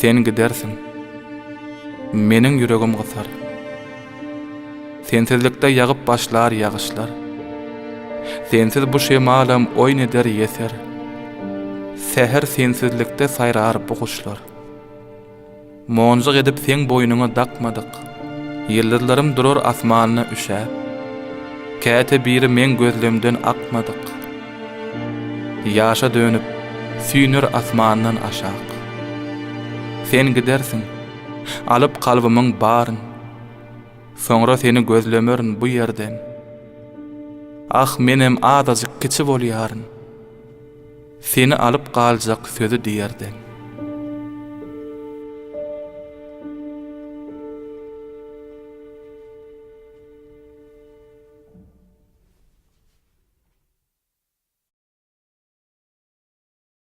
Sen gidersiň. Meniň ýüregim gysar. Sensizlikde ýagyp başlar ýagyşlar. Sensiz bu şemalam oýun eder ýeser. Säher sensizlikde saýrar bu guşlar. Monjuk edip seň boýnuňa dakmadyk. Ýyldyzlarym durar asmanda üşäp. Käte biri meň gözlemden akmadyk. Ýaşa dönüp, süýner asmandan aşak. Sen gidersiň, alyp kalbymyň baryn. Soňra seni gözlemerin bu ýerden. Ah, menem azajyk kiçi bolýaryn. Seni alyp galjak sözi diýerden.